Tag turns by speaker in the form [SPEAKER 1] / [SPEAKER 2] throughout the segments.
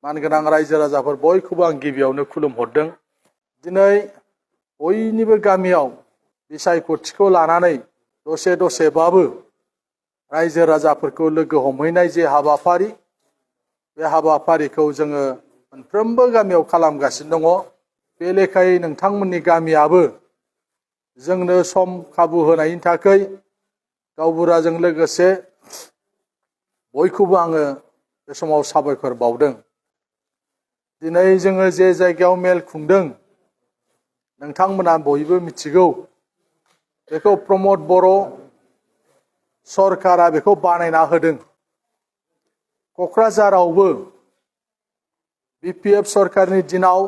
[SPEAKER 1] मानगोनां रायजो राजाफोर बयखौबो आं गिबियावनो खुलुमहरदों। दिनै बयनिबो गामियाव बिसायख'थिखौ लानानै दसेबाबो रायजो राजाफोरखौ लोगो हमहैनाय जे हाबाफारि, बे हाबाफारिखौ जोङो मोनफ्रोमबो गामियाव खालामगासिनो दङ। बे लेखायै नोंथांमोननि गामियाबो जोंनो सम खाबु होनायनि थाखाय गावबुराजों लोगोसे बयखौबो आङो बे समाव साबायखर बावदों। दिनै जोङो जे जायगायाव मेल खुंदों, नोंथांमोना बयबो मिथिगौ, बेखौ प्रमद बर' सरकारा बेखौ बानायना होदों। क'क्राझारावबो BPF सरकारनि दिनाव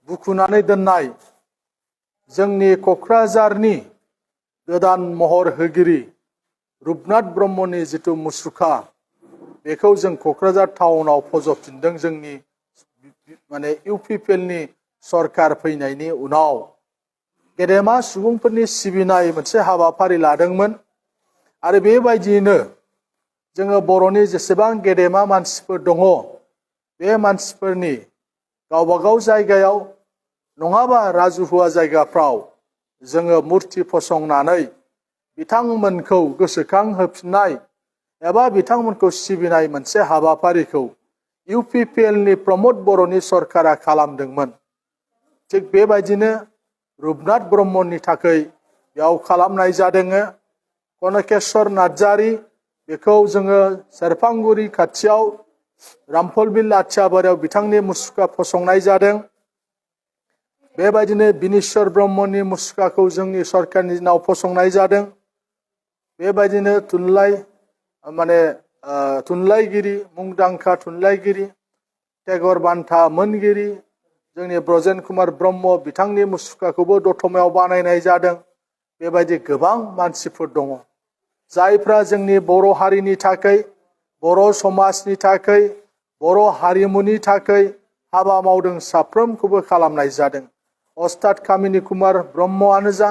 [SPEAKER 1] बुखुनानै दोननाय जोंनि क'क्राझारनि गोदान महर होगिरि रुपनाथ ब्रह्मनि जिथु मुसुखा, बेखौ जों क'क्राझार टाउनाव फज'फिनदों। जोंनि UPPLनि सरकार फैनायनि उनाव गेदेमा सुबुंफोरनि सिबिनाय मोनसे हाबाफारि लादोंमोन। आरो बेबायदियैनो जोङो बर'नि जेसेबां गेदेमा मानसिफोर दङ, बे मानसिफोरनि गावबागाव जायगायाव नङाबा राजुहुवा जायगाफ्राव जोङो मुर्ति फसंनानै बिथांमोनखौ गोसोखां होफिननाय एबा बिथांमोनखौ सिबिनाय मोनसे हाबाफारिखौ UPPLनि प्रमद बर'नि सरकारा खालामदोंमोन। थिग बेबायदिनो रुपनाथ ब्रह्मनि थाखाय बेयाव खालामनाय जादों। कनकेश्वर नार्जारी, बेखौ जोङो सेरफांगुरि खाथियाव रामफलबिल आथियाबारियाव बिथांनि मुसुखा फसंनाय जादों। बेबायदिनो बिनेश्वर ब्रह्मनि मुसुखाखौ जोंनि सरकारनि दिनाव फसंनाय जादों। बेबायदिनो थुनलाइगिरि, मुंदांखा थुनलाइगिरि टेगर बान्था मोनगिरि जोंनि ब्रजेन कुमार ब्रह्म, बिथांनि मुसुखाखौबो दतमायाव बानायनाय जादों। बेबायदि गोबां मानसिफोर दङ जायफ्रा जोंनि बर' हारिनि थाखाय, बर' समाजनि थाखाय, बर' हारिमुनि थाखाय हाबा मावदों। साफ्रोमखौबो खालामनाय जादों। अस्ताद कामिनी कुमार ब्रह्मआनो जा,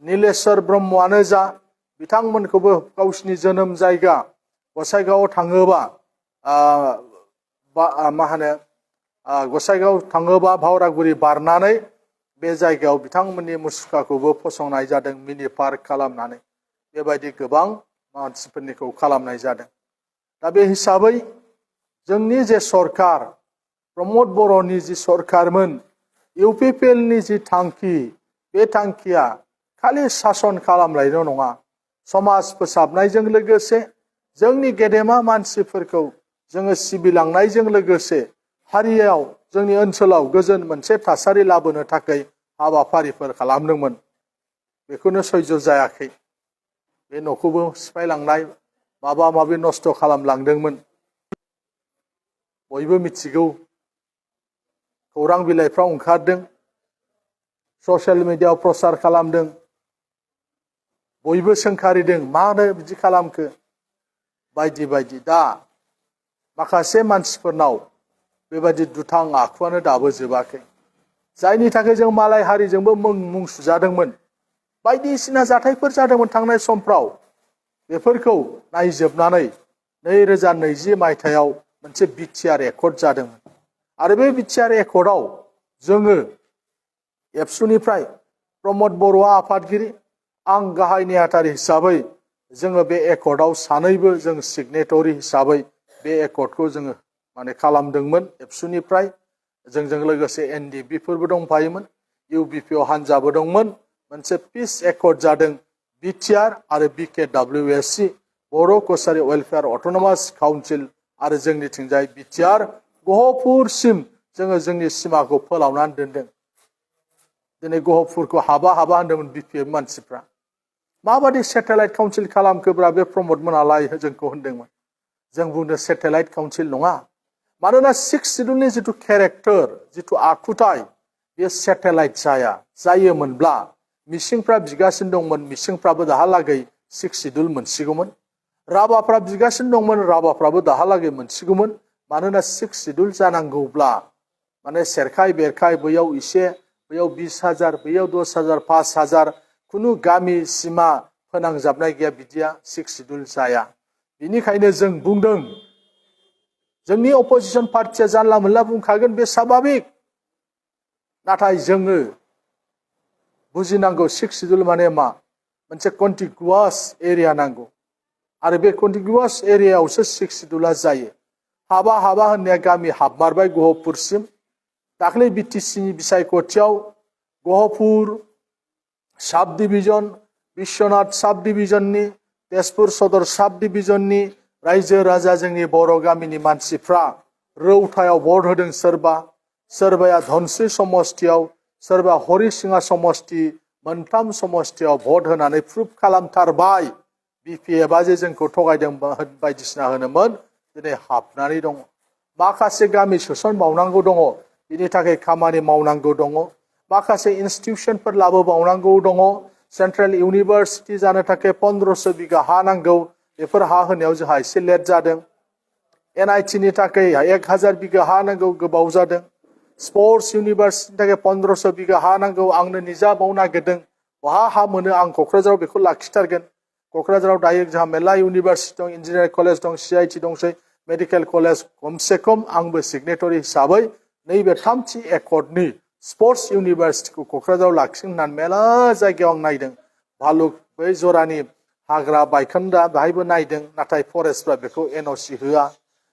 [SPEAKER 1] नीलेश्वर ब्रह्मआनो जा, बिथांमोनखौबो गावसिनि जोनोम जायगा गसाइगावआव थाङोबा गसाइगाव थाङोबा भावरागुरि बारनानै बे जायगायाव बिथांमोननि मुसुखाखौबो फसंनाय जादों मिनि पार्क खालामनानै। बेबायदि गोबां मानसिफोरनिखौ खालामनाय जादों। दा बे हिसाबै जोंनि जे सरकार, प्रमद बर'नि जि सरकारमोन, UPPLनि जि थांखि, बे थांखिया खालि सासन खालामनायल' नङा, समाज फोसाबनायजों लोगोसे जोंनि गेदेमा मानसिफोरखौ जोङो सिबिलांनायजों लोगोसे हारियाव, जोंनि ओनसोलाव गोजोन मोनसे थासारि लाबोनो थाखाय हाबाफारिफोर खालामदोंमोन। बेखौनो सैज्य जायाखै। बे न'खौबो सिफायलांनाय, माबा माबि नस्थ' खालामलांदोंमोन। बयबो मिथिगौ, खौरां बिलाइफ्राव ओंखारदों, ससियेल मिडियायाव प्रसार खालामदों। बयबो सोंखारिदों, मानो बिदि खालामखो, बायदि बायदि। दा माखासे मानसिफोरनाव बेबायदि दुथां आखुआनो दाबो जोबाखै, जायनि थाखाय जों मालाय हारिजोंबो मुं सुजादोंमोन। बायदिसिना जाथायफोर जादोंमोन थांनाय समफ्राव। बेफोरखौ नायजोबनानै 2020 मायथाइयाव मोनसे बिटिआर एकर्ड जादोंमोन। आरो बे बिटिआर एकर्डआव जोङो एबसुनिफ्राय प्रमद बर'आ आफादगिरि, आं गाहाय नेहाथारि हिसाबै जोङो बे एकर्डआव सानैबो जों सिगनेटरि हिसाबै बे एकर्डखौ जोङो खालामदोंमोन। एबसुनिफ्राय जोंजों लोगोसे NDBफोरबो दंफायोमोन, UBPO हान्जाबो दंमोन। मोनसे पिस एकर्ड जादों बिटिआर आरो BKWSC, बर' कसारि वेलफेयार अट'नमास काउन्सिल, आरो जोंनिथिंजाय बिटिआर गहपुरसिम जोङो जोंनि सिमाखौ फोलावनानै दोनदों। दिनै गहपुरखौ हाबा होनदोंमोन BPF मानसिफ्रा। माबादि सेटेलाइट काउन्सिल खालामखोब्रा बे प्रमद मोनालाय जोंखौ होनदोंमोन। जों बुंदों सेटेलाइट काउन्सिल नङा, मानोना 6 सिडुलनि जिथु केरेक्टार, जिथु आखुथाय, बे सेटेलाइट जाया। जायोमोनब्ला मिसिंफ्रा बिगासिनो दंमोन, मिसिंफ्राबो दाहालागै 6 सिडुल मोनसिगौमोन। राभाफ्रा बिगासिनो दंमोन, राभाफ्राबो दाहालागै मोनसिगौमोन। मानोना 6 सिडुल जानांगौब्ला सेरखाय बेरखाय, बैयाव इसे, बैयाव 20,000, बैयाव 10,000, 5,000, खुनु गामि सिमा फोनांजाबनाय गैया। बिदिया 6 सिडुल जाया। बेनिखायनो जों बुंदों जोंनि अपोजिशन पार्टिया जानला मोनला बुंखागोन बे स्वाभाबिक नाथाय जोङो बुजिनांगौ 6 शिड्युल माने मा मोनसे कन्टिगुवास एरिया नांगौ आरो बे कन्टिगुवास एरियायावसो 6 शिड्युला जायो हाबा होननाया गामि हाबमारबाय गहपुरसिम दाख्लै बिटिसिनि बिसायख'थियाव गहपुर साब डिभिजन बिश्वनाथ साब डिभिजननि तेजपुर सदर साब डिभिजननि रायजो राजा जोंनि बर' गामिनि मानसिफ्रा रौथायाव भट होदों सोरबाया धनस्री समष्टियाव सोरबा हरिसिङा समष्टि मोनथाम समष्टियाव भट होनानै प्रुफ खालामथारबाय बिपिएफआ जे जोंखौ थगायदों बायदिसिना होनोमोन दिनै हाबनानै दङ माखासे गामि सोसनबावनांगौ दङ बिनि थाखाय खामानि मावनांगौ दङ माखासे इनस्टिट्यूशनफोर लाबोबावनांगौ दङ सेंट्रेल इउनिभार्सिटी जानो थाखाय 1500 बिगा हा नांगौ बेफोर हा होनायाव जोंहा एसे लेट जादों एनआईटी नि थाखाय 1000 बिगा हा नांगौ गोबाव जादों स्पोर्ट्स इउनिभार्सिटीनि थाखाय 1500 बिगा हा नांगौ आंनो निजा बाव नागिरदों बहा हा मोनो आं क'क्राझाराव बेखौ लाखिथारगोन क'क्राझाराव दायो जोंहा मेरला इउनिभार्सिटी दं इन्जिनियारिं कलेज दं सीआईटी दंसै मेडिकेल कलेज खमसे खम आंबो सिगनेटरि हिसाबै नैबे 3थि एकर्डनि स्पोर्ट्स इउनिभार्सिटीखौ क'क्राझाराव लाखिगोन होननानै मेरला जायगायाव आं नायदों भालुक बै जरानि हाग्रा बायखोन्दा बाहायबो नायदों नाथाय फरेस्टफ्रा बेखौ एनअसि होआ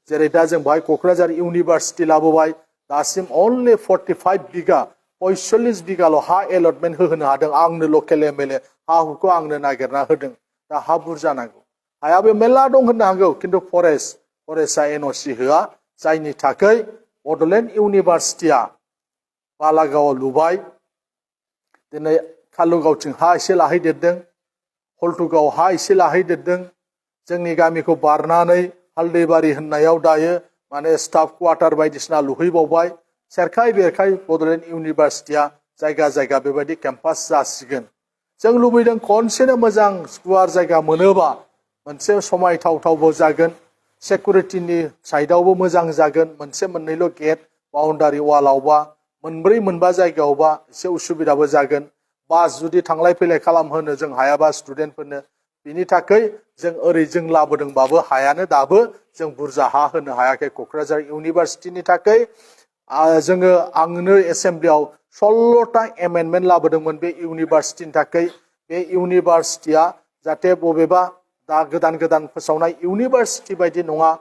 [SPEAKER 1] जेरै दा जों बाहाय क'क्राझार इउनिभार्सिटी लाबोबाय दासिम अनलि 45 बिगा 45 बिगाल' हा एलटमेन्ट होनो हादों आंनो लकेल एमएलए हा हुखौ आंनो नागिरना होदों दा हा बुरजा नांगौ हायाबो मेरला दं होननो हागौ खिन्थु फरेस्टआ एनअसि होआ जायनि थाखाय बड'लेण्ड इउनिभार्सिटीया बालागावआव लुबाय दिनै कालुगावथिं हा एसे लाहैदेरदों हल्टुगाव हा एसे लाहैदेरदों जोंनि गामिखौ बारनानै हालदैबारि होननायाव दायो माने स्टाफ क्वार्टार बायदिसिना लुहैबावबाय सेरखाय बेरखाय बड'लेण्ड इउनिभार्सिटीया जायगा बेबायदि केम्पास जासिगोन जों लुबैदों खनसेनो मोजां गुवार जायगा मोनोबा मोनसे समायथावथावबो जागोन सेक्युरिटिनि साइडआवबो मोजां जागोन मोनसे मोननैल' गेट बाउन्डारि वालावबा मोनब्रै मोनबा जायगायावबा एसे उसुबिदाबो जागोन बास जुदि थांलाय फैलाय खालामहोनो जों हायाबा स्टुडेन्टफोरनो बिनि थाखाय जों ओरै जों लाबोदोंबाबो हायानो दाबो जों बुरजा हा होनो हायाखै क'क्राझार इउनिभार्सिटीनि थाखाय जोङो आंनो एसेम्ब्लियाव 16टा एमेन्डमेन्ट लाबोदोंमोन बे इउनिभार्सिटीनि थाखाय बे इउनिभार्सिटीया जाहाथे बबेबा दा गोदान फोसावनाय इउनिभार्सिटी बायदि नङा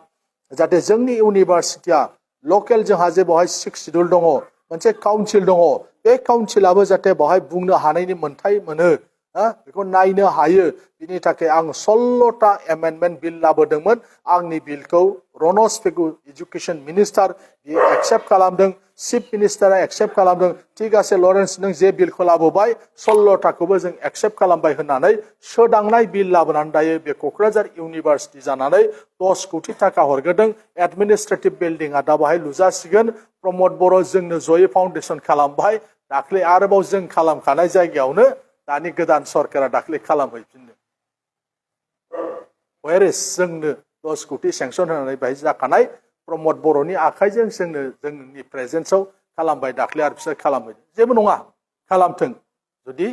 [SPEAKER 1] जाहाथे जोंनि इउनिभार्सिटीया लकेल जोंहा जे बेवहाय 6 शिड्युल दङ मोनसे काउन्सिल दङ बे काउन्सिलाबो जाहाथे बेवहाय बुंनो हानायनि मोन्थाय मोनो बेखौ नायनो हायो बिनि थाखाय आं 16टा एमेन्डमेन्ट बिल लाबोदोंमोन आंनि बिलखौ रनज पेगु एजुकेशन मिनिस्टार बियो एक्सेप्ट खालामदों चिफ मिनिस्टारा एक्सेप्ट खालामदों ठीक आसे लरेन्स नों जे बिलखौ लाबोबाय 16टाखौबो जों एक्सेप्ट खालामबाय होननानै सोदांनाय बिल लाबोनानै दायो बे क'क्राझार इउनिभार्सिटी जानानै 10 कोटि थाखा हरगोरदों एडमिनिस्ट्रेटिभ बिल्डिंआ दा बाहाय लुजासिगोन प्रमद बर' जोंनो जयै फाउन्डेसन खालामबाय दाख्लै आरोबाव जों खालामखानाय जायगायावनो दानि गोदान सरकारा दाख्लै खालामहैफिनदों वेरेस जोंनो 10 कोटि सेंसन होनानै बाहाय जाखानाय प्रमद बर'नि आखाइजों जोंनो जोंनि प्रेजेन्सआव खालामबाय दाख्लै आरो बिसोर खालामहैदों जेबो नङा खालामथों जुदि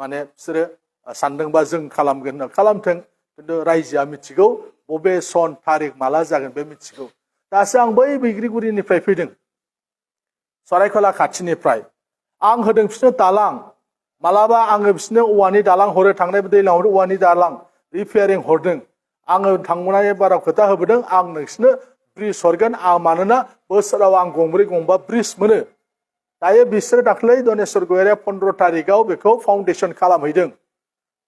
[SPEAKER 1] माने बिसोरो सानदोंबा जों खालामगोन होनना खालामथों खिन्थु रायजोआ मिथिगौ बबे सन थारिख माला जागोन बे मिथिगौ दासो आं बै बैग्रिगुरिनिफ्राय फैदों सरायखला खाथिनिफ्राय आं होदों बिसोरनो दालां मालाबा आङो बिसोरनो औवानि दालां हरो थांनाय दैज्लां हरो औवानि दालां रिपेयारिं हरदों आङो थांनाय बाराव खोथा होबोदों आं नोंसोरनो ब्रिज हरगोन आं मानोना बोसोराव आं गंब्रै गंबा ब्रिज मोनो दायो बिसोरो दाख्लै दनेश्वर गयारिया 15 तारिखआव बेखौ फाउन्डेसन खालामहैदों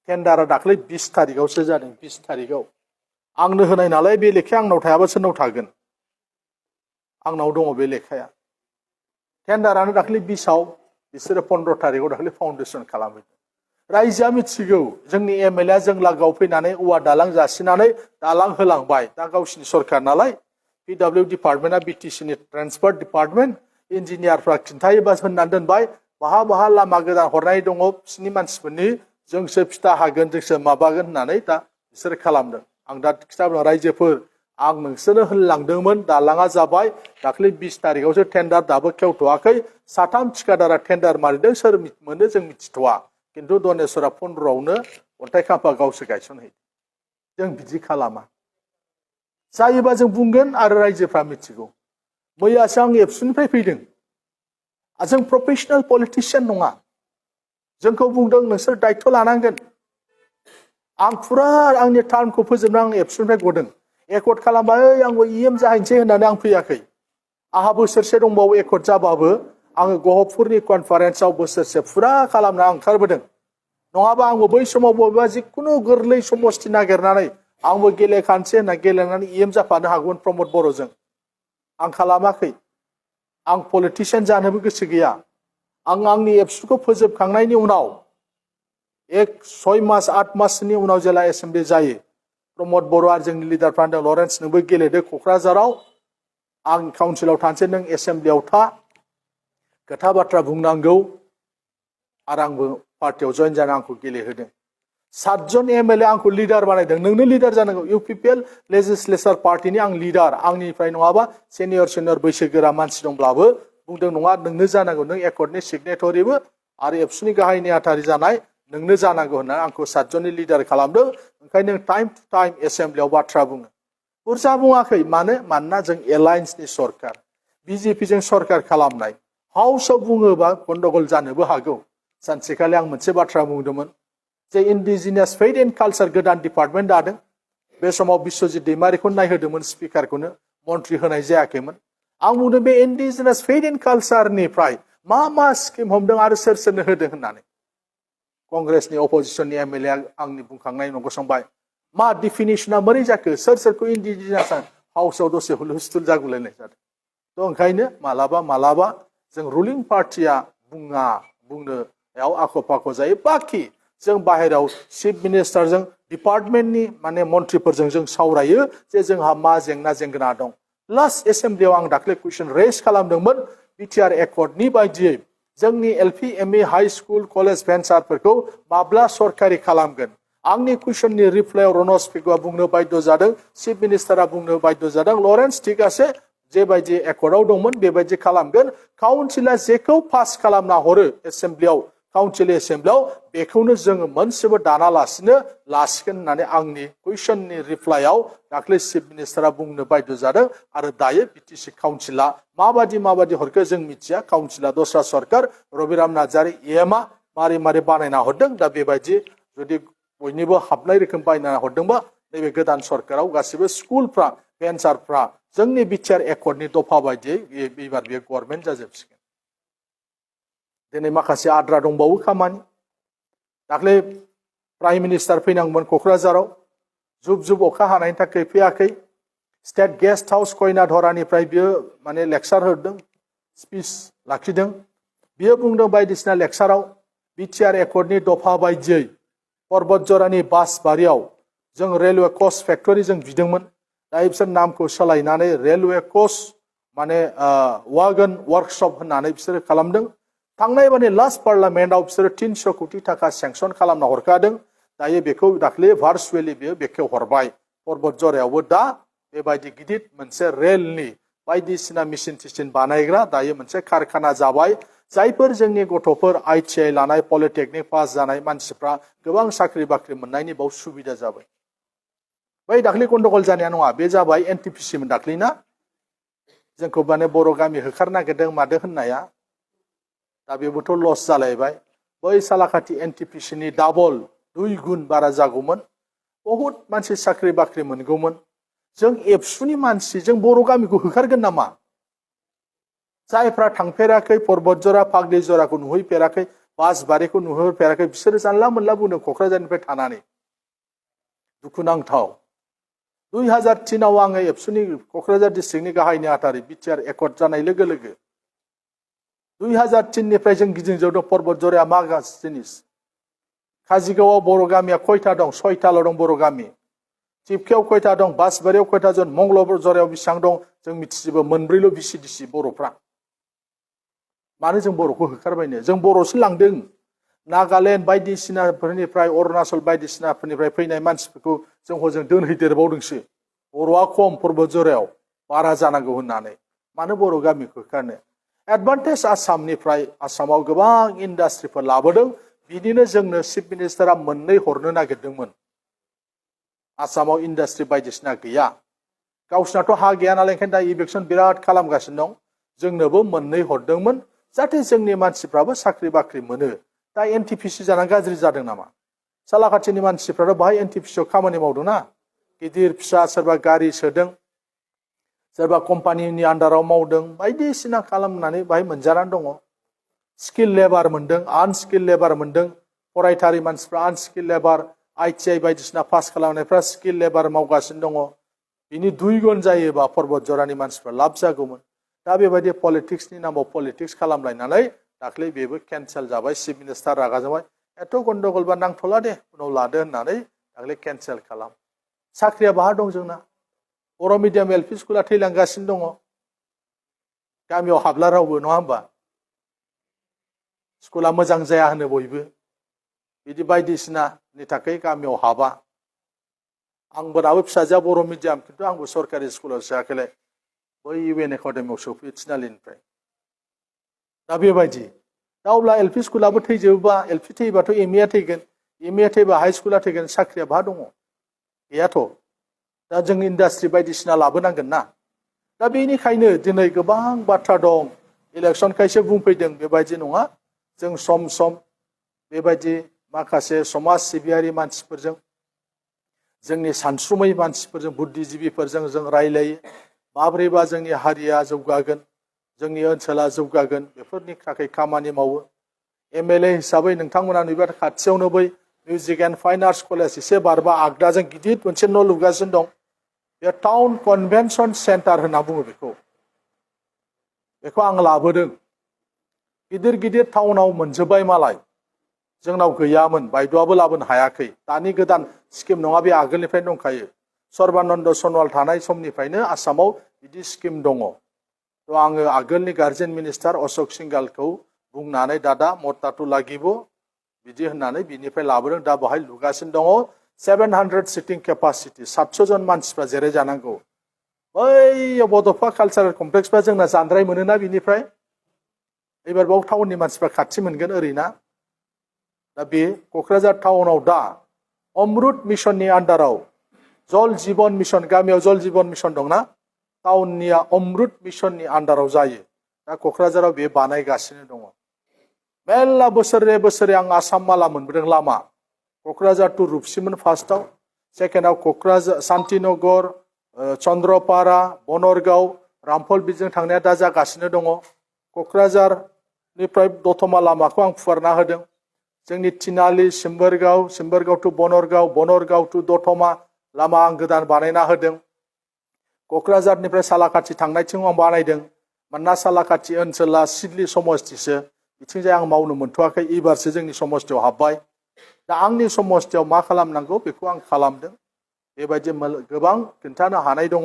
[SPEAKER 1] टेन्डारा दाख्लै 20 तारिखआवसो जादों 20 तारिखआव आंनो होनाय नालाय बे लेखाया आंनाव थायाबा सोरनाव थागोन आंनाव दङ बे लेखाया टेन्डारानो दाख्लै 20आव बिसोरो 15 तारिखआव दाख्लै फाउन्डेसन खालामहैदों रायजोआ मिथिगौ जोंनि एमएलए जों लागोआव फैनानै औवा दालां जासिनानै दालां होलांबाय दा गावसिनि सरकार नालाय पिडब्लिउ डिपार्टमेन्टआ बिटिसिनि ट्रान्सपोर्ट डिपार्टमेन्ट इन्जिनियारफ्रा खिन्थायोबा होननानै दोनबाय बहा लामा गोदान हरनाय दङ बिसिनि मानसिफोरनि जोंसो फिथा हागोन जोंसो माबागोन होननानै दा बिसोर खालामदों आं दा खिथाबोदों रायजोफोर आं नोंसोरनो होनलांदोंमोन दालाङा जाबाय दाख्लै 20 तारिखआवसो टेन्डार दाबो खेवथ'वाखै साथाम थिकादारा टेन्डार मारिदों सोर मोनो जों मिथिथ'वा खिन्थु दनेश्वरा 15आवनो अन्थाइ खाम्फा गावसो गायसनहैदों जों बिदि खालामा जायोबा जों बुंगोन आरो रायजोफ्रा मिथिगौ मैयासो आं एबसुनिफ्राय फैदों जों प्रफेशनेल पलिटिशियान नङा जोंखौ बुंदों नोंसोर दायित्व लानांगोन आं फुरा आंनि टार्मखौ फोजोबना आं एबसुनिफ्राय गदों एकर्ड खालामबाय आंबो इएम जाहैनोसै होननानै आं फैयाखै आहा बोसोरसे दंबावो एकर्ड जाबाबो आङो गहपुरनि कनफारेन्सआव बोसोरसे फुरा खालामना ओंखारबोदों नङाबा आंबो बै समाव बबेबा जिखुनु गोरलै समस्ति नागिरनानै आंबो गेलेखानोसै होनना गेलेनानै इएम जाफानो हागौमोन प्रमद बर'जों आं खालामाखै आं पलिटिशियान जानोबो गोसो गैया आं आंनि एबसुखौ फोजोबखांनायनि उनाव 6 मास 8 मासनि उनाव जेला एसेम्बलि जायो प्रमद बर' आरो जोंनि लिडारफ्रा होनदों लरेन्स नोंबो गेलेदो क'क्राझाराव आं काउन्सिलाव थानोसै नों एसेम्बलियाव था खोथा बाथ्रा बुंनांगौ आरो आंबो पार्टियाव जइन जाना आंखौ गेलेहोदों 7 जन एमएलए आंखौ लिडार बानायदों नोंनो लिडार जानांगौ इउपिपिएल लेजिस्लेचर पार्टिनि आं लिडार आंनिफ्राय नङाबा सेनियर बैसोगोरा मानसि दंब्लाबो बुंदों नङा नोंनो जानांगौ नों एकर्डनि सिगनेटरिबो आरो एबसुनि गाहाय नेहाथारि जानाय नोंनो जानांगौ होनना आंखौ 7 जननि लिडार खालामदों ओंखायनो टाइम टु टाइम एसेम्बलियाव बाथ्रा बुङो बुरजा बुङाखै मानोना जों एलायन्सनि सरकार बिजेपिजों सरकार खालामनाय हाउसआव बुङोबा गन्डगल जानोबो हागौ सानसेखालि आं मोनसे बाथ्रा बुंदोंमोन जे इन्डिजिनियास फेथ एन्ड कालचार गोदान डिपार्टमेन्ट दादों बे समाव बिश्वजित दैमारिखौ नायहोदोंमोन स्पिकारखौनो मन्थ्रि होनाय जायाखैमोन आं बुंदों बे इन्डिजिनियास फेथ एन्ड कालचारनिफ्राय मा स्किम हमदों आरो सोरनो होदों होननानै कंग्रेसनि अपोजिशननि एमएलए आंनि बुंखांनायनि उनाव गसंबाय मा डिफिनिशना मोरै जाखो सोरखौ इन्डिजिनियास हाउसआव दसे हुलुस्थुल जागुलायनाय जादों थ' ओंखायनो मालाबा जों रुलिं पार्टिया बुंनायाव आख' फाख' जायो बाखि जों बाहेराव चिफ मिनिस्टारजों डिपार्टमेन्टनि माने मन्थ्रिफोरजों जों सावरायो जे जोंहा मा जेंना जेंगोना दं लास्ट एसेम्बलियाव आं दाख्लै कुइसन रेज खालामदोंमोन बिटिआर एकर्डनि बायदियै जोंनि LP ME high school college भेन्सारफोरखौ माब्ला सरकारि खालामगोन आंनि कुइसननि रिप्लायाव रनज पेगुआ बुंनो बाध्य जादों चिफ मिनिस्टारा बुंनो बाध्य जादों लरेन्स थिग आसे जेबायदि एकर्डआव दंमोन बेबायदि खालामगोन काउन्सिला जेखौ पास खालामना हरो एसेम्बलियाव काउन्सिल एसेम्बलियाव बेखौनो जोङो मोनसेबो दानालासिनो लासिगोन होननानै आंनि कुइसननि रिप्लायाव दाख्लै चिफ मिनिस्टारा बुंनो बाध्य जादों आरो दायो बिटिसि काउन्सिला माबादि हरखो जों मिथिया काउन्सिला दस्रा सरकार रबिराम नार्जारि इएमआ मारै बानायना हरदों दा बेबायदि जुदि बयनिबो हाबनाय रोखोम बायना हरदोंबा नैबे गोदान सरकाराव गासिबो स्कुलफ्रा भेन्सारफ्रा जोंनि बिटिआर एकर्डनि दफा बायदियै एबार बेयो गभर्नमेन्ट जाजोबसिगोन दिनै माखासे आद्रा दंबावो खामानि दाख्लै प्राइम मिनिस्टार फैनांगौमोन क'क्राझाराव जुब अखा हानायनि थाखाय फैयाखै स्टेट गेस्ट हाउस कयनाधरानिफ्राय बियो माने लेक्सार होदों स्पिच लाखिदों बियो बुंदों बायदिसिना लेक्साराव बिटिआर एकर्डनि दफा बायदियै पर्बतजरानि बासबारियाव जों रेलवे कच फेक्टरि जों बिदोंमोन दा बिसोर नामखौ सोलायनानै रेलवे कच माने वागन वर्कशप होननानै बिसोर खालामदों थांनाय माने लास्ट पार्लियामेन्टआव बिसोर 300 कोटी थाखा सेंसन खालामना हरखादों दायो बेखौ दाख्लै भार्चुवेलि बियो बेखेवहरबाय पर्बतजरायावबो दा बेबायदि गिदिर मोनसे रेलनि बायदिसिना मेसिन टिसिन बानायग्रा दायो मोनसे कारखाना जाबाय जायफोर जोंनि गथ'फोर आइटिआइ लानाय पलिटेकनिक पास जानाय मानसिफ्रा गोबां साख्रि बाख्रि मोननायनि बाव सुबिदा जाबाय बै दाख्लै गन्डगल जानाया नङा बे जाबाय एनटिपिसिमोन दाख्लैना जोंखौ माने बर' गामि होखार नागिरदों मादो होननाया दा बेबोथ' लस जालायबाय बै सालाकाथि एनटिपिसिनि डाबल 2 गुन बारा जागौमोन बहुत मानसि साख्रि बाख्रि मोनगौमोन जों एबसुनि मानसि जों बर' गामिखौ होखारगोन नामा जायफ्रा थांफेराखै पर्बतजरा फाग्लिजराखौ नुहैफेराखै बासबारिखौ नुहैफेराखै बिसोरो जानला मोनला बुंदों क'क्राझारनिफ्राय थानानै दुखुनांथाव 2003 आव आङो एबसुनि क'क्राझार डिस्ट्रिक्टनि गाहाय नेहाथारि बिटिआर एकर्ड जानाय लोगो 2003 निफ्राय जों गिदिंजोबदों पर्बतजराया मा जिनिस काजिगावआव बर' गामिया खयथा दं 6थाल' दं बर' गामि चिपकेयाव खयथा दं बासबारियाव खयथा जन मंगलजरायाव बेसेबां दं जों मिथिजोबो मोनब्रैल' बिसिडिसि बर'फ्रा मानो जों बर'खौ होखारबायनो जों बर'सो लांदों नागालेण्ड बायदिसिनाफोरनिफ्राय अरुणाचल बायदिसिनाफोरनिफ्राय फैनाय मानसिफोरखौ जों हजों दोनहैदेरबावदोंसो बर'आ खम पर्बतजरायाव बारा जानांगौ होननानै मानो बर' गामिखौ होखारनो एडभान्टेज आसामनिफ्राय आसामाव गोबां इन्डास्ट्रिफोर लाबोदों बिदिनो जोंनो चिफ मिनिस्टारा मोननै हरनो नागिरदोंमोन आसामाव इन्डास्ट्रि बायदिसिना गैया गावसिनाथ' हा गैया नालाय ओंखायनो दा इलेक्सन बिराद खालामगासिनो दं जोंनोबो मोननै हरदोंमोन जाहाथे जोंनि मानसिफ्राबो साख्रि बाख्रि मोनो दा एनटिपिसि जानानै गाज्रि जादों नामा सालाकाथिनि मानसिफ्राथ' बाहाय एनटिपिसिआव खामानि मावदोंना गिदिर फिसा सोरबा गारि सोदों सोरबा कम्पानिनि आन्डाराव मावदों बायदिसिना खालामनानै बाहाय मोनजानानै दङ स्किल लेबार मोनदों आनस्किल लेबार मोनदों फरायथारि मानसिफ्रा आनस्किल लेबार आइटिआइ बायदिसिना पास खालामनायफ्रा स्किल लेबार मावगासिनो दङ बिनि 2 गुन जायोबा पर्बत जरानि मानसिफ्रा लाब जागौमोन दा बेबायदि पलिटिक्सनि नामाव पलिटिक्स खालामलायनानै दाख्लै बेबो केन्सेल जाबाय चिफ मिनिस्टार रागा जाबाय एथ' गन्डगलबा नांथ'ला दे उनाव लादो होननानै दाख्लै केन्सेल खालाम साख्रिया बाहा दं जोंना बर' मिडियाम एलपि स्कुला थैलांगासिनो दङ गामियाव हाबला रावबो नङा होमबा स्कुला मोजां जाया होनो बयबो बिदि बायदिसिनानि थाखाय गामियाव हाबा आंबो दाबो फिसाजोआ बर' मिडियाम खिन्थु आंबो सरकारि स्कुलाव सोआखैलाय बै इउएन एकाडेमियाव सोफैयो थिनालिनिफ्राय दा बेबायदि दा अब्ला एलपि स्कुलाबो थैजोबोबा एलपि थैबाथ' एमइआ थैगोन एमइआ थैबा हाइ स्कुला थैगोन साख्रिया बाहा दङ गैयाथ' दा जों इन्डास्ट्रि बायदिसिना लाबोनांगोन ना दा बेनिखायनो दिनै गोबां बाथ्रा दं इलेक्सनखायसो बुंफैदों बेबायदि नङा जों सम सम बेबायदि माखासे समाज सिबियारि मानसिफोरजों जोंनि सानसुमै मानसिफोरजों बुद्धिजिबिफोरजों जों रायलायो माब्रैबा जोंनि हारिया जौगागोन जोंनि ओनसोला जौगागोन बेफोरनि थाखाय खामानि मावो एमएलए हिसाबै नोंथांमोना नुबा खाथियावनो बै music and fine arts college एसे बारबा आगदाजों गिदिर मोनसे न' लुगासिनो दं बे टाउन कनभेनसन सेन्टार होनना बुङो बेखौ आं लाबोदों गिदिर गिदिर टाउनाव मोनजोब्बाय मालाय जोंनाव गैयामोन बायद'आबो लाबोनो हायाखै दानि गोदान स्किम नङा बे आगोलनिफ्रायनो दंखायो सर्बानन्द सनवाल थानाय समनिफ्रायनो आसामाव बिदि स्किम दङ थ' आङो आगोलनि गार्जेन मिनिस्टार अशोक सिंगालखौ बुंनानै दादा मताथु लागिबो बिदि होननानै बिनिफ्राय लाबोदों दा बेहाय लुगासिनो दङ 700 सिटिं केपासिटि 700 जन मानसिफ्रा जेरै जानांगौ बै बड'फा कालचारेल कमप्लेक्सफ्रा जोंना जानद्राय मोनोना बिनिफ्राय एबार बाव टाउननि मानसिफ्रा खाथि मोनगोन ओरैना दा बे क'क्राझार टाउनाव दा अमृत मिशननि आन्डाराव जल जीवन मिशन गामियाव जल जीवन मिशन दंना टाउननिया अमृत मिशननि आन्डाराव जायो दा क'क्राझाराव बे बानायगासिनो दङ मेल्ला बोसोरे आं आसाम माला मोनबोदों लामा क'क्राझार टु रुपसिमोन फार्स्टआव सेकेन्डआव क'क्राझार शान्तिनगर चन्द्रपारा बनरगाव रामफल बिजों थांनाया दा जागासिनो दङ क'क्राझारनिफ्राय दतमा लामाखौ आं फुवारना होदों जोंनि थिनालि सिम्बोरगाव टु बनरगाव टु दतमा लामा आं गोदान बानायना होदों क'क्राझारनिफ्राय सालाकाथि थांनायथिं आं बानायदों मानोना सालाकाथि ओनसोला सिडली समस्तिसो बिथिंजाय आं मावनो मोनथ'वाखै एबारसो जोंनि समस्तियाव हाबबाय दा आंनि समस्तियाव मा खालामनांगौ बेखौ आं खालामदों बेबायदि गोबां खिन्थानो हानाय दङ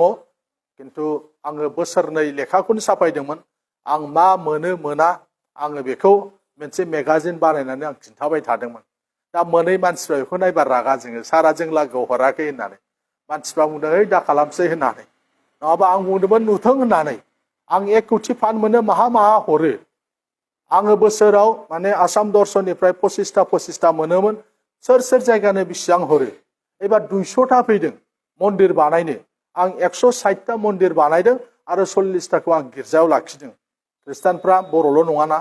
[SPEAKER 1] खिन्थु आङो बोसोरनै लेखाखौनो साफायदोंमोन आं मा मोनो मोना आङो बेखौ मोनसे मेगाजिन बानायनानै आं खिन्थाबाय थादोंमोन दा मोनै मानसिफ्रा बेखौ नायबा रागा जोङो सारा जों लागोआव हराखै होननानै मानसिफ्रा बुंदों ओइ दा खालामसै होननानै नङाबा आं बुंदोंमोन नुथों होननानै आं 1 कौटि फान्ड मोनो माहा हरो आङो बोसोराव माने आसाम दर्शननिफ्राय 25टा मोनोमोन सोर जायगानो बेसेबां हरो एबार 200टा फैदों मन्दिर बानायनो आं 160टा मन्दिर बानायदों आरो 40टाखौ आं गिर्जायाव लाखिदों ख्रिस्टानफ्रा बर'ल' नङाना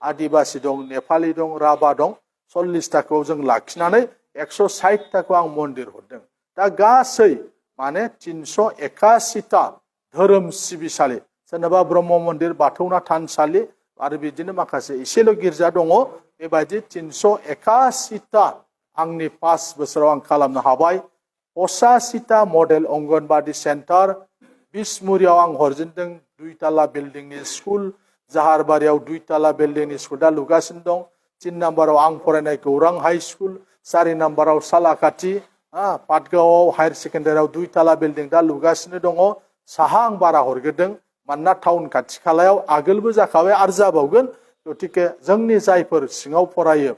[SPEAKER 1] आदिबासि दं नेपालि दं राभा दं 40टाखौ जों लाखिनानै 160टाखौ आं मन्दिर हरदों दा गासै माने 381टा धोरोम सिबिसालि सोरनाबा ब्रह्म मन्दिर बाथौना थानसालि आरो बिदिनो माखासे एसेल' गिर्जा दङ बेबायदि 381टा आंनि 5 बोसोराव आं खालामनो हाबाय 85टा मडेल अंगनबादि सेन्टार बिसमुरियाव आं हरजेनदों 2 ताला बिल्डिंनि स्कुल जाहारबारियाव 2 ताला बिल्डिंनि स्कुल दा लुगासिनो दं 3 नाम्बाराव आं फरायनाय गौरां हाई स्कुल 4 नाम्बाराव सालाकाथि पाटगावआव हायर सेकेन्डारियाव 2 ताला बिल्डिं दा लुगासिनो दङ साहा आं बारा हरग्रोदों मानोना टाउन खाथि खालायाव आगोलबो जाखाबाय आरो जाबावगोन गतिके जोंनि जायफोर सिङाव फरायो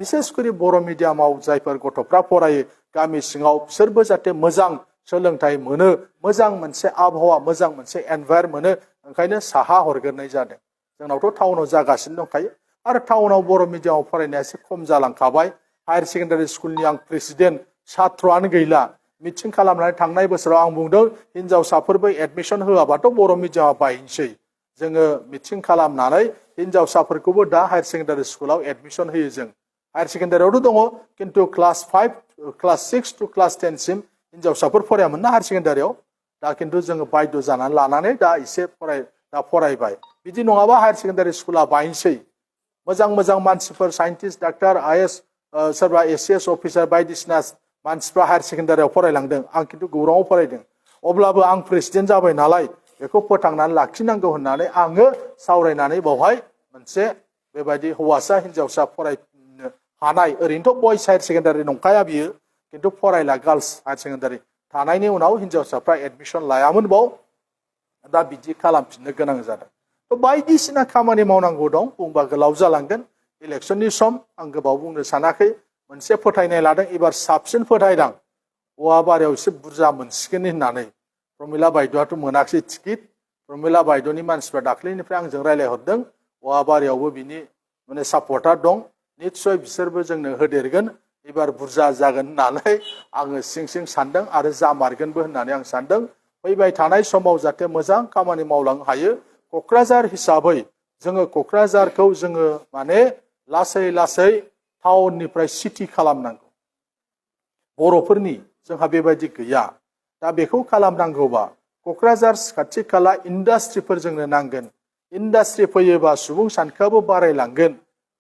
[SPEAKER 1] बिसेसकरि बर' मिडियामाव जायफोर गथ'फ्रा फरायो गामि सिङाव बिसोरबो जाहाथे मोजां सोलोंथाइ मोनो मोजां मोनसे आबहावा मोजां मोनसे एनभायरनमेन्ट मोनो ओंखायनो साहा हरग्रोनाय जादों जोंनावथ' टाउनाव जागासिनो दंखायो आरो टाउनाव बर' मिडियामाव फरायनाया एसे खम जालांखाबाय हायर सेकेन्डारि स्कुलनि आं प्रेसिडेन्ट सात्रआनो गैला मिटिं खालामनानै थांनाय बोसोराव आं बुंदों हिनजावसाफोरबो एडमिशन होआबाथ' बर' मिडियामा बायनोसै जोङो मिटिं खालामनानै हिनजावसाफोरखौबो दा हायार सेकेन्डारि स्कुलाव एडमिशन होयो जों हायार सेकेन्डारियावथ' दङ किन्तु क्लास 5 क्लास 6 टु क्लास 10 सिम हिनजावसाफोर फरायामोन ना हायार सेकेन्डारियाव दा किन्तु जोङो बायद' जानानै लानानै दा एसे फरायबाय बिदि नङाबा हायार सेकेन्डारि स्कुला बायनोसै मोजां मोजां मानसिफोर साइन्टिस्ट डाक्टार आइएस सोरबा एसिएस अफिसार बायदिसिना मानसिफ्रा हायार सेकेन्डारियाव फरायलांदों आं किन्तु गौराङाव फरायदों अब्लाबो आं प्रेसिडेन्ट जाबाय नालाय बेखौ फोथांनानै लाखिनांगौ होननानै आङो सावरायनानै बावहाय मोनसे बेबायदि हौवासा हिनजावसा फरायनो हानाय ओरैनोथ' बयस हायार सेकेन्डारि नंखाया बियो किन्तु फरायला गार्लस हायार सेकेन्डारि थानायनि उनाव हिनजावसाफ्रा एडमिशन लायामोन बाव दा बिदि खालामफिननो गोनां जादों थ' बायदिसिना खामानि मावनांगौ दं बुंबा गोलाव जालांगोन इलेक्शननि सम आं गोबाव बुंनो सानाखै मोनसे फोथायनाय लादों एबार साबसिन फोथायदां औवाबारियाव एसे बुरजा मोनसिगोन होननानै प्रमिला बायद'आथ' मोनाखिसै टिकेट प्रमिला बायद'नि मानसिफ्रा दाख्लैनिफ्राय आंजों रायलायहरदों औवाबारियावबो बिनि माने सापर्टार दं निस्सय बिसोरबो जोंनो होदेरगोन एबार बुरजा जागोन होननानै आङो सिं सिं सानदों आरो जामारगोनबो होननानै आं सानदों फैबाय थानाय समाव जाहाथे मोजां खामानि मावलांनो हायो क'क्राझार हिसाबै जोङो क'क्राझारखौ जोङो माने लासै लासै टाउननिफ्राय सिटि खालामनांगौ बर'फोरनि जोंहा बेबायदि गैया दा बेखौ खालामनांगौबा क'क्राझार खाथि खाला इन्डास्ट्रिफोर जोंनो नांगोन इन्डास्ट्रि फैयोबा सुबुं सानखोआबो बारायलांगोन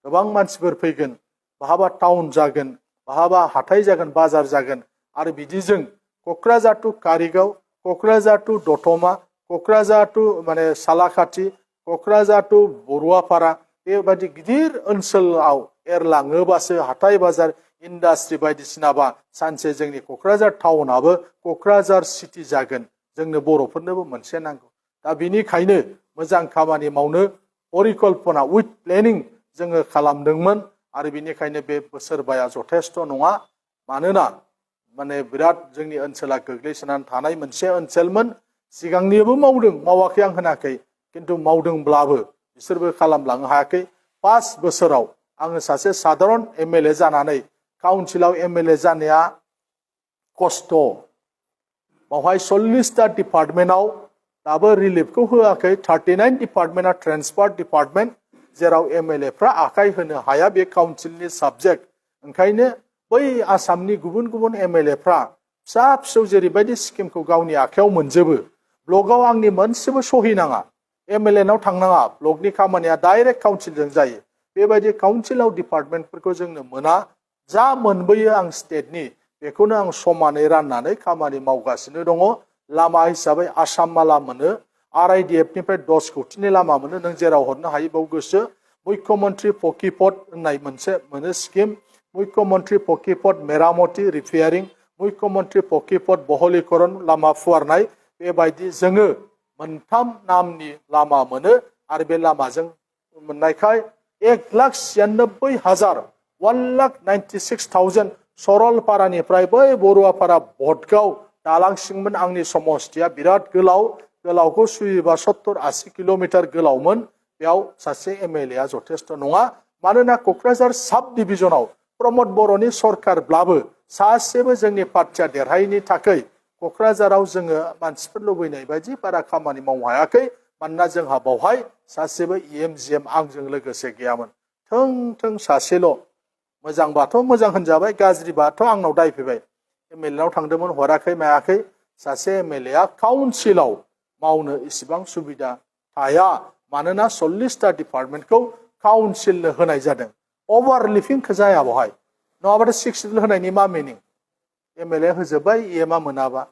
[SPEAKER 1] गोबां मानसिफोर फैगोन बहाबा टाउन जागोन बहाबा हाथाय जागोन बाजार जागोन आरो बिदिजों क'क्राझार टु कारिगाव क'क्राझार टु दतमा क'क्राझार टु माने सालाखाथि क'क्राझार टु बरुवापारा बेबायदि गिदिर ओनसोलाव एरलाङोबासो हाथाय बाजार इन्डास्ट्रि बायदिसिनाबा सानसे जोंनि क'क्राझार टाउनाबो क'क्राझार सिटि जागोन जोंनो बर'फोरनोबो मोनसे नांगौ दा बिनिखायनो मोजां खामानि मावनो परिकल्पना उइथ प्लेनिं जोङो खालामदोंमोन आरो बिनिखायनो बे बोसोरबाया जथेस्थ' नङा मानोना माने बिराद जोंनि ओनसोला गोग्लैसोनानै थानाय मोनसे ओनसोलमोन सिगांनिबो मावदों मावाखै आं होनाखै किन्तु मावदोंब्लाबो बिसोरबो खालामलांनो हायाखै 5 बोसोराव आङो सासे साधारन एमएलए जानानै काउन्सिलाव एमएलए जानाया खस्थ' बावहाय 40टा डिपार्टमेन्टआव दाबो रिलिफखौ होआखै 39 डिपार्टमेन्टआ ट्रेन्सपर्ट डिपार्टमेन्ट जेराव एमएलएफ्रा आखाइ होनो हाया बे काउन्सिलनि साबजेक्ट ओंखायनो बै आसामनि गुबुन गुबुन एमएलएफ्रा फिसा फिसौ जेरैबायदि स्किमखौ गावनि आखायाव मोनजोबो ब्लकआव आंनि मोनसेबो सहि नाङा एमएलएनाव थांनाङा ब्लकनि खामानिया डाइरेक्ट काउन्सिलजों जायो बेबायदि काउन्सिलाव डिपार्टमेन्टफोरखौ जोंनो मोना जा मोनबोयो आं स्टेटनि बेखौनो आं समानै राननानै खामानि मावगासिनो दङ लामा हिसाबै आसाम माला मोनो आरआइडिएफनिफ्राय 10 कौटिनि लामा मोनो नों जेराव हरनो हायो बाव गोसो मुख्यमन्त्री पकिपथ होननाय मोनसे मोनो स्किम मुख्यमन्त्री पकिपथ मेरामति रिपेयारिं मुख्यमन्त्री पकिपथ बहलीकरन लामा फुवारनाय बेबायदि जोङो मोनथाम नामनि लामा मोनो आरो बे लामाजों मोननायखाय 1,96,000 1,96,000 सरलपारानिफ्राय बै बरुवापारा भटगाव दालांसिममोन आंनि समस्थिया बिराद गोलावखौ सुयोबा 70-80 किल'मिटार गोलावमोन बेयाव सासे एमएलएआ जथेस्थ' नङा मानोना क'क्राझार साब डिभिजनाव प्रमद बर'नि सरकारब्लाबो सासेबो जोंनि पार्टिया देरहायैनि थाखाय क'क्राझाराव जोङो मानसिफोर लुबैनाय बायदि बारा खामानि मावनो हायाखै मानोना जोंहा बावहाय सासेबो इएमजिएम आंजों लोगोसे गैयामोन थों सासेल' मोजांबाथ' मोजां होनजाबाय गाज्रिबाथ' आंनाव दायफैबाय एमएलएनाव थांदोंमोन हराखै मायाखै सासे एमएलएआ काउन्सिलाव मावनो इसिबां सुबिदा थाया मानोना 40टा डिपार्टमेन्टखौ काउन्सिलनो होनाय जादों अभारलिपिं जाया बहाय नङाबाथ' 6 होनायनि मा मिनिं एमएलए होजोब्बाय इएमआ मोनाबा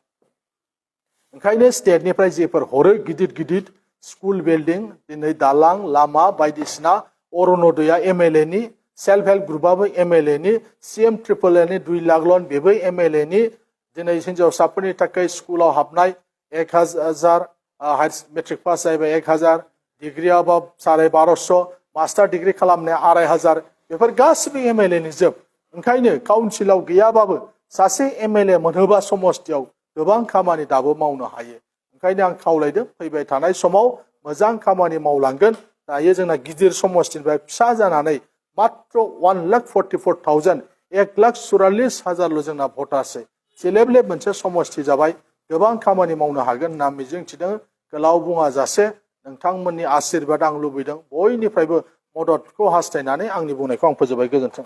[SPEAKER 1] ओंखायनो स्टेटनिफ्राय जेफोर हरो गिदिर स्कुल बिल्डिं दिनै दालां लामा बायदिसिना अरुणोदया एमएलएनि सेल्फ हेल्प ग्रुपआबो एमएलएनि सीएम ट्रिपल एनि 2 लाख लन बेबो एमएलएनि दिनै हिनजावसाफोरनि थाखाय स्कुलाव हाबनाय 1,000 मेट्रिक पास जायोबा 1,000 डिग्रियाबा 1250 मास्टार डिग्री खालामनाया 2,500 बेफोर गासिबो एमएलएनि जोब ओंखायनो काउन्सिलाव गैयाबाबो सासे एमएलए मोनहोबा समस्थियाव गोबां खामानि दाबो मावनो हायो ओंखायनो आं खावलायदों फैबाय थानाय समाव मोजां खामानि मावलांगोन दायो जोंना गिदिर समस्थिनिफ्राय फिसा जानानै मात्र 1,44,000 1,44,000 जोंना भटारसै सेलेब मोनसे समष्टि जाबाय गोबां खामानि मावनो हागोन होनना मिजिंथिदों गोलाव बुङा जासे नोंथांमोननि आशीर्बाद आं लुबैदों बयनिफ्रायबो मददखौ हास्थायनानै आंनि बुंनायखौ आं फोजोबबाय गोजोन्थों